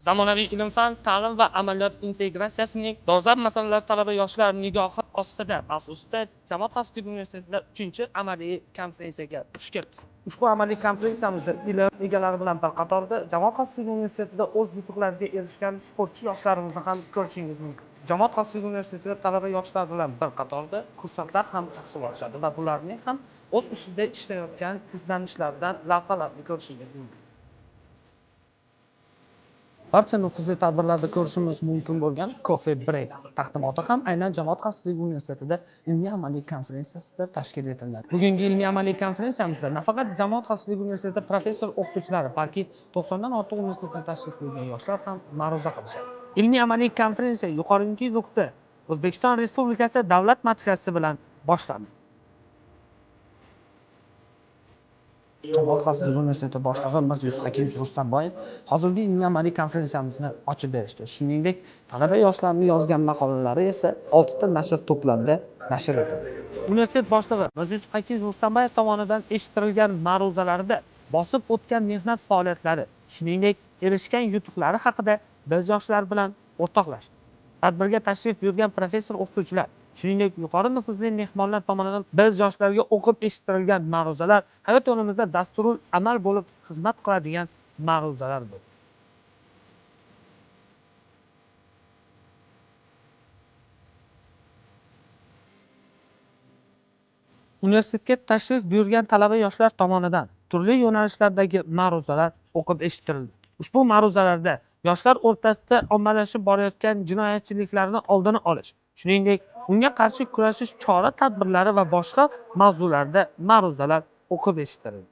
Zamonaviy ilm-fan, ta'lim va amaliyot integratsiyasining dolzarb masalalari talaba yoshlar nigohi ostida mavzusida Jamoat xavfsizligi universitetida 3-amaliy konferensiyaga xush kelibsiz. Ushbu amaliy konferensiyamizda ilm egalari bilan bir qatorda Jamoat xavfsizligi universitetida o'z yutuqlariga erishgan sportchi yoshlarimizni ham ko'rishingiz mumkin. Jamoat xavfsizligi universitetida talaba yoshlar bilan bir qatorda kursantlar ham tahsil olishadi va bularning ham o'z ustida ishlayotgan izlanishlaridan lavhalarni ko'rishingiz mumkin. Barcha nufuzli tadbirlarda ko'rishimiz mumkin bo'lgan Coffee Break taqdimoti ham aynan Jamoat xavfsizligi universitetida ilmiy-amaliy konferensiyasida tashkil etiladi. Bugungi ilmiy-amaliy konferensiyamizda nafaqat Jamoat xavfsizligi universiteti professor o'qituvchilari, balki 90 dan ortiq universitetdan tashrif buyurgan yoshlar ham ma'ruza qilishadi. Ilmiy-amaliy konferensiya yuqorigi ruhda O'zbekiston Respublikasi davlat madhiyasi bilan boshlandi. Jamoat xavfsizligi universiteti boshlig'i Mirzo Hakimov Rustamboyev hozirgi ilmiy-amaliy konferensiyamizni ochib berishdi. Shuningdek, talaba yoshlarning yozgan maqolalari esa 6 ta nashr to'plamida nashr etildi. Universitet boshlig'i Mirzo Hakimov Rustamboyev tomonidan eshittirilgan ma'ruzalarida bosib o'tgan mehnat faoliyatlari, shuningdek, erishgan yutuqlari haqida biz yoshlar bilan o'rtoqlashdi. Tadbirga tashrif buyurgan professor o'qituvchilar, shuningdek, yuqori nufuzli mehmonlar tomonidan biz yoshlarga o'qib eshittirilgan ma'ruzalar hayot yo'limizda dasturul amal bo'lib xizmat qiladigan ma'ruzalar bo'ldi. Universitetga tashrif buyurgan talaba yoshlar tomonidan turli yo'nalishlardagi ma'ruzalar o'qib eshittirildi. Ushbu ma'ruzalarda yoshlar o'rtasida ommalashib borayotgan jinoyatchiliklarni oldini olish, shuningdek, unga qarshi kurashish chora-tadbirlari va boshqa mavzularda ma'ruzalar o'qib eshittirildi.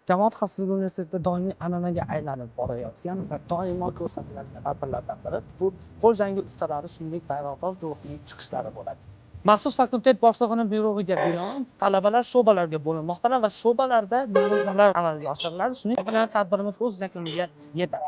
Jamoat xavfsizligi universitetida doimiy an'anaga aylanib borayotgan va doimo ko'rsatiladigan tadbirlardan biri bu qo'l jangi ustalari, shuningdek, bayroqdor guruhining chiqishlari bo'ladi. Maxsus fakultet boshlig'ining buyrug'iga binoan talabalar sho'balarga bo'linmoqdalar va sho'balarda ma'ruzalar amalga oshiriladi. Shuning bilan tadbirimiz o'z yakuniga yetadi.